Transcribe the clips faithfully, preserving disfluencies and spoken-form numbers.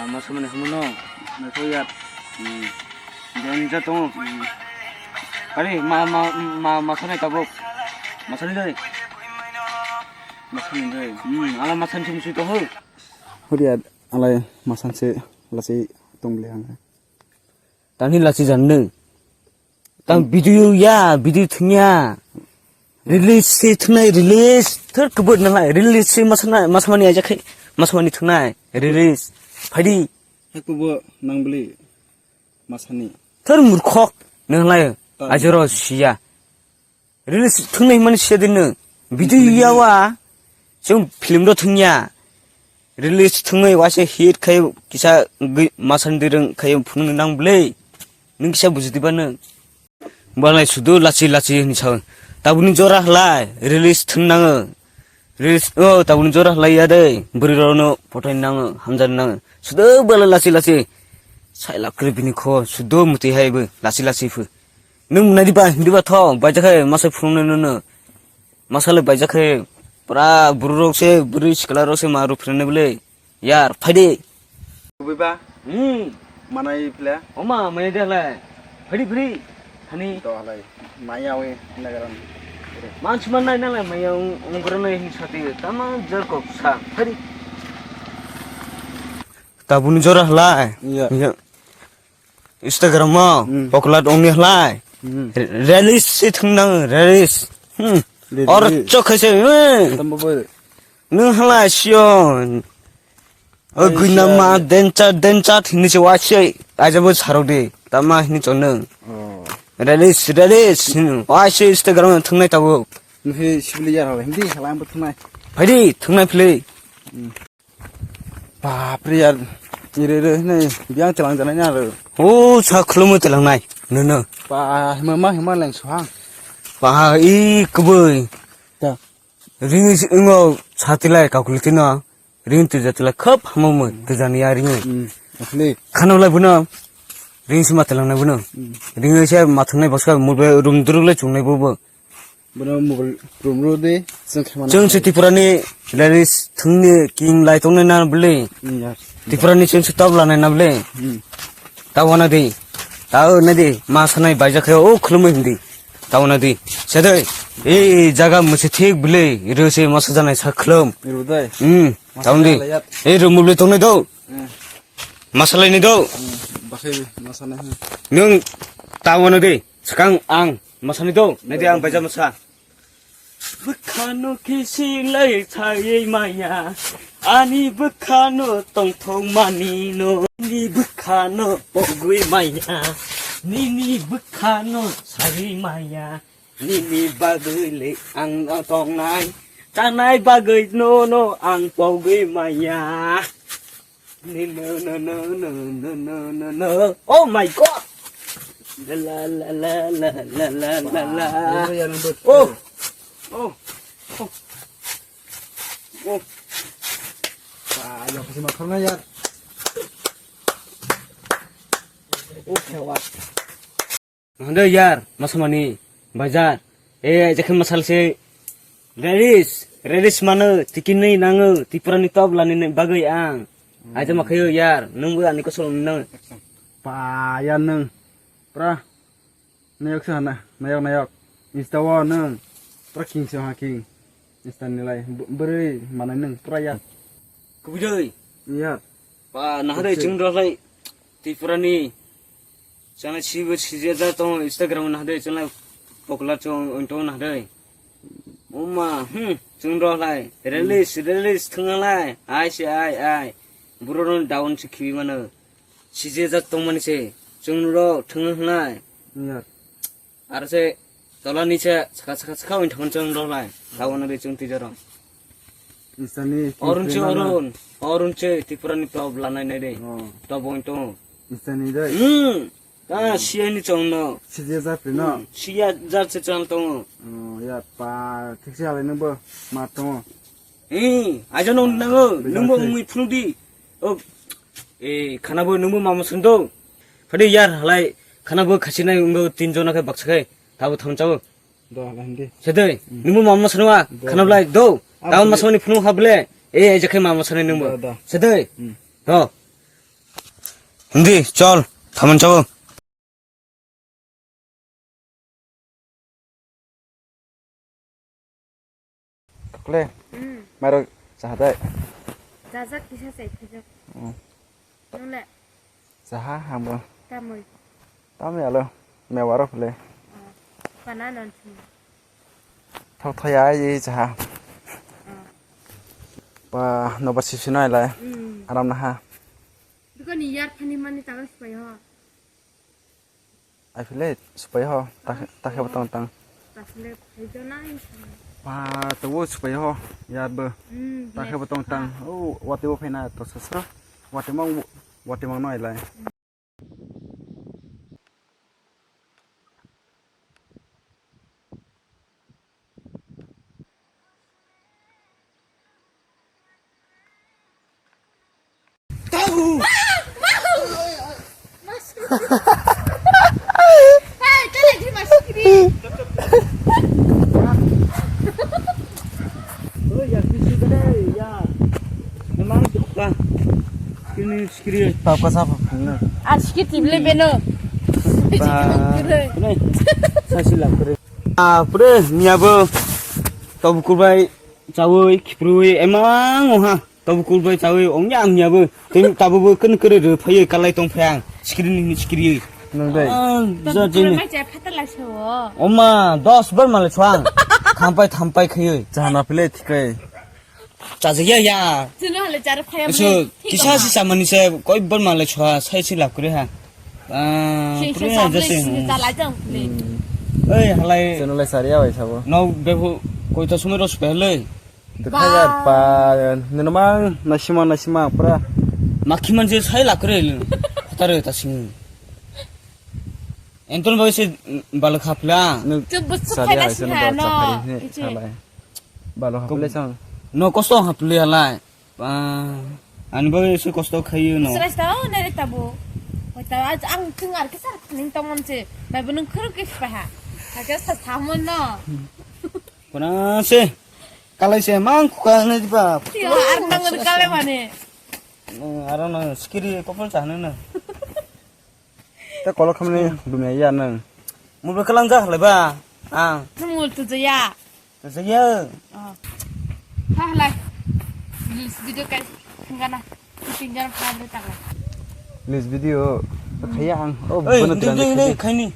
Ama samani hamono, naitho ya. Hmm. Janija tongo. Hmm. Kari, ma, ma, ma, ma sanai tabuk. Ma sanai dai. Ma sanai dai. Hmm, ala ma sanai sumsui tongo. Huriya, alai ma sanse, lasi tong beli hanga. Tani lasi janne. Tang video ya, video thungya. Release se thungnai, release. Thar kebut nalai, release se masana, masamani aja khai, masamani thungnai, release. Phaidi. Hakubo nang beli masani. Thar murkhok nalai, ajoro siya. Release thungnai mani siya din. Video ya wa, chum film ro thungya. Release thungwi waisa hit khai kisa gwi-, masan dirang khai phunung nang bwlwi. Nung kisa buji diba nung. Balai sudu lachi lachi hinwi sao. Tabuni jora halai release thung nango. Release, oh, tabuni jora halai ya de. Bwrwi rokno photo nango, hamjani nango. Sudu balai lachi lachi. Sai lakri bini kho, sudu muti hai bo, lachi lachi phu. Nung nai diba, hindi ba tho, baija khai masa phunung nung nung. Masale baijak khe pura bururok se, bwrwi sikla rok se ma ruphrene bwle. Yar, phaidi. Kubui ba? Hmm. Manai phle? Oma, maya de hle. Phaidi, phaidi. Hani. To halai. Maya wi nagaran. Mansi man nai nalai maya ung, ung bwrwi nai hin sati. Tama jar kok sa. Phaidi. Tabuni jora hlai. Iya. Iya. Instagram o Hmm. Poklat ongni hlai. Hmm. Re-, release se thung nang, release. Hmm. Release. Or chok khaise, eh. Tamo bo. Nung hlai sio. O Ai, guina ma sio. Dencha, dencha thini se wa se. Aja bo sarok de. Tama hini chon nung. Oh. Release, release. Hmm. Wa se Instagram thung nai tabo. Nuhi sibli yar hala hindi hala ambo thung nai. Phaidi, thung nai phli. Hmm. Bapre yar, ire ire hinai biang telang janai na ro. O sa khulumu telang nai, nono. Pa hima ma hima lang suhang. Pa i kubui. Ta. Ring is ingo satilai calculate no. Ring tu jatilai khap hamu mu tu jani ya ring. Hmm. Asli. Khano lai buno. Ring sima telang nai buno. Hmm. Ring se mathang nai boska mul be room duruk le chung nai bubo. Bono mobile room ro de, chwng khe mano. Chwng se Tripura ni release thungni king lai tongnai na bwle. Hmm, ya. Tripura ni chwng se top lanai na bwle. Hmm. Ta wana de. Ta o na de, ma sanai baija khe o khulumui hindi. Ta wana de. Sedoi, e jaga muse thik bwle, ro se masa janai sa khulum. Ro dai. Hmm, ta undi. Masa la yat. E room bwle tongnai do. Hmm. Masalai ni do. Hmm, bakhai masanai. Nung ta wana de. Swkang ang masani do, naidi ang baija masa. Bwkhano kisi lai chayai maya, ani bwkhano tongthok mani no. Ani bwkhano pogwi maya, nini bwkhano sawi maya, nini bagwi le ang no tongnai, chanai bagwi no no ang pogwi maya. No, no, no. Oh my God! La, la, la. Wow, oh, oh, oh. Wow, yang kasih makan ya. Oh, kewat. Hande yar, masamani, bajar. Eh, jakhe masal se. Release, release mano, tikinwi nango, Tripura ni top lani bagwi ang. Hmm. Aja makhayo yar, nungbo ani kosol nang. Pa ya nung. Pra. Nayok sana, nayok nayok. Insta wo nung. Pra king se ha king. Insta ni lai. Beri mana nung. Pra ya. Kubujoi. Ya. Pa, nahadai chwng rok lai Tripura ni channel sibo sijajak tongo, Instagram nahadai channel pokla chong tongo nahadai. Oma, hmm, chwng rok lai release, release thwng lai, ai se ai, ai. Buro no down se khibi mano. Sijajak tongmani se chwng rok thwng lai. Ya. Aro se tola ni se saka saka saka wng thangma chwng rok lai. Tabuk nang de chwng twi jorong. Instani Orun se khe Orun. Orun se Tripura ni top lanai nai de. Oh. Top wng tongo. Instani de. Hmm. Ta siya ni chwng no. Siya jat no. Hmm. Siya jat se chwng tongo. Oh, ya pa thik se halai nungbo ma tongo. Eh, aja nung nango. Nungbo mui phunu di. Oh. Eh, khana bo nungbo mama sundo. Phadi yar halai khana bo khasi nai wngbo tin jona khe baksa khe tabo thamchao. Do, halai hindi. Sedoi, hmm, nungbo mama sanwa, do, khana blai do. Ah, tabo hindi. Masani phunu hable. Eh, je khe mama sanai nungbo. Do, do. Sedoi. Hmm. Do. Hindi, chol, thamon chabo. Kle, hmm, mairok chahadai. Chajak kisa chai thajak. Hmm. Nungle? Chaha hambo. Tamoi? Tamoi alo, mewaro kle. Oh, pana non chini. Thok thoya ai chaha. Oh. Ba, nobar sisi nai lai. Hmm. Aram naha. Dukani yar phani mani taga sipai ho. Ai phile sipai ho, ta, ta khe bo tong tang. Ta phile phai do nai. Ba, to wo sipai ho, yar bo. Hmm, ta khe bo tong tang. Oh, wate wo phaina to sasra. Wate mang, wate mang no ai lai. Tap ka sap. Ar sikit tibile beno. Ba. Sai si lab kore. Ah, pure niya bo. Tobu kurbai chawi khiprui emang oha. Tobu kurbai chawi ongya ang niya bo. Tei tabo bo kun kere re phai kalai tong phai ang. Sikiri ni sikiri. Nang dai. Ah, ja jini. Mai chai phatar lai se o. Oma, dos bar male chuang. Thampai thampai khayoi. Jahana pile thikai. Chajak ya ya. Chwng hale chara phaya. So, mani. Kisa si samani se koi bor male chwa sai si lab kre ha. Ah, si, si, kre ha samle jase. Si, hmm, chalai jang le. Ei, halai. Chwng le sari ya bai sabo. No, bebo, koi ta sumai ros pe le. Ba. Dekha ya pa, nino mang, nasima, nasima, pura. Makhi man je sai lab kre le. Tare ta sing. Enton bai se bal khapla. Chwng bo sari ya bai sabo, no. Chapari ni chalai. Balo haple sang. No kosto haple halai. Ah, ani bagwi se kosto khayo no. Srai sa o nere tabo. Hoi ta ang chwng ar kisa ning tongmon se. Bai bo nung khuru kis paha. Aga sa samon no. Kona se. Kalai se mang khuka ne diba. Tio ar nang kalai mane. Aro no skiri kopol sa no. Ta kolok khamni dumya ya nang. Mubra kalang ja halai ba. Ang. Nang mul tu jaya. Tu jaya. Oh. Ha halai. Reels video kai thangana. Tingjar phan de tang. Reels video khaya ang. Oh, oi, bono hindi, tirang hindi, hindi, khaini.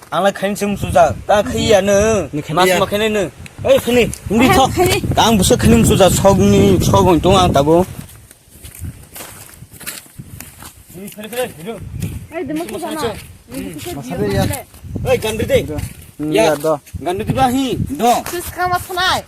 Ang lai khaini sum suja. Ta khaya no. Ni khaya. Mas ma khaini no. Oi, khaini. Hindi tho. Khaini. Ang busa khaini suja sogni sogong tong ang tabo. Ei, demo ko sana. Masade ya. Ei, gandri de. Hmm, ya, ya, do. Gandri di ba hi, do. Sus kama sanai.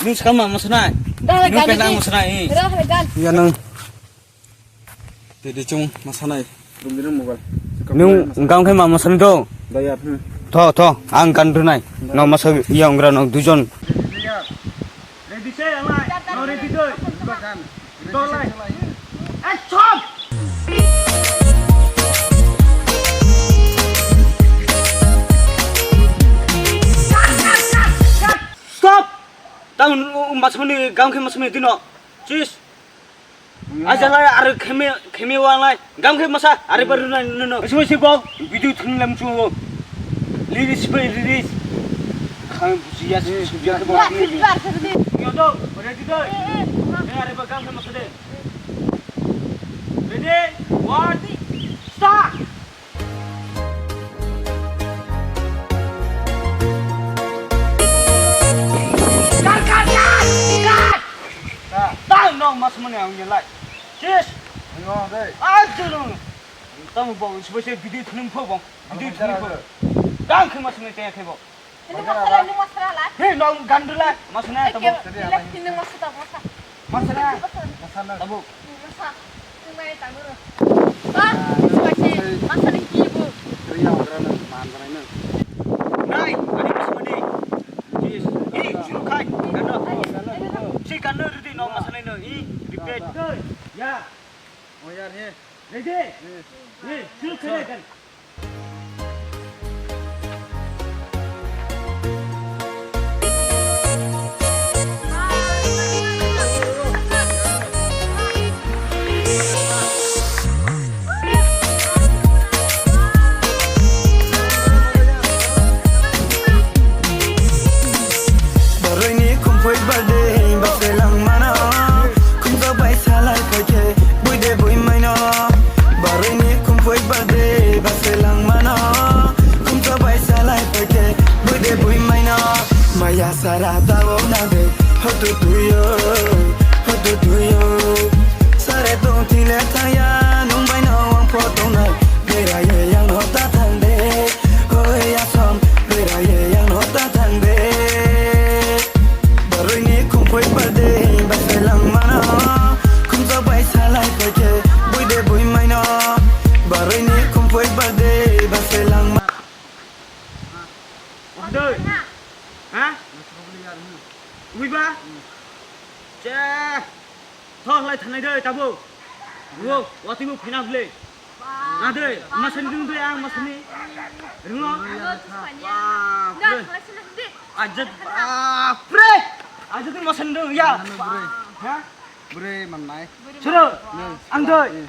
Nung skama masanai. Dah, nung gandri. Pelang masanai. Dah, dah, gan. Ya, nung. Dede chung masanai. Rumdino mobile. Nung gam khai ma masanai do. Da ya, hmm. Tho, tho, ang gandri nai. Da. No masa ya ongra no dujon. Ready se, alai. No ready doi. Dolai. Action! Stop! Tang masmani gam khe masmani dino. Chis. Ajalai ar kheme kheme walai. Gam khe masa, are bar na no no. Sui sui bok, video thun lam chu. Liris bai liris. Khang bujiya, bujiya ke bok. Yo do, ready do. Eh, are ba gam khe masa de. Ready? One, start. Cut, cut, cut, cut. Tang no mas mane ang ye lai. Chis. Ngo dei. Ai junu. Tamo bo sibese video thunim pho bong. Video thunim pho. Tang khe mas mane te khe bo. Ini masala, ini masala lah. He no gandula. Mas mane tamo. Ini masala, masala. Masala. Masala. Tamo. Masa, tunai tangro. Ba, masa ni kibu. Kriya orang na man orang na. Nai, ani masa ni. Jis, ni juru kai, kano. Si kano ridi no masa ni no. I, repeat. Ya. Oh ya ni. Ready? Ni, juru kai kan. Bui de bui maino, maya sara tao na de. Hotu tuyo, hotu tuyo. Sare tong thile thaya, nung baino ang photo na. Beraye yang no ta thang de, hoi asom. Beraye yang no ta thang de. Baroi ni khumphoi birthday, ba selang mano. Khumsa bai salai pake, bui de bui maino. Baroi ni khumphoi birthday, ba selang ma. Doi. Ha? Ui ba? Che. Thok lai thanai doi tabo. Wo, wati bo phina ble. Na doi, masani doi ang masani. Ringo. Ba, pre. Ajat, ah, pre. Ajat masani doi ya. Ha? Bure mannai. Suro. Ang doi.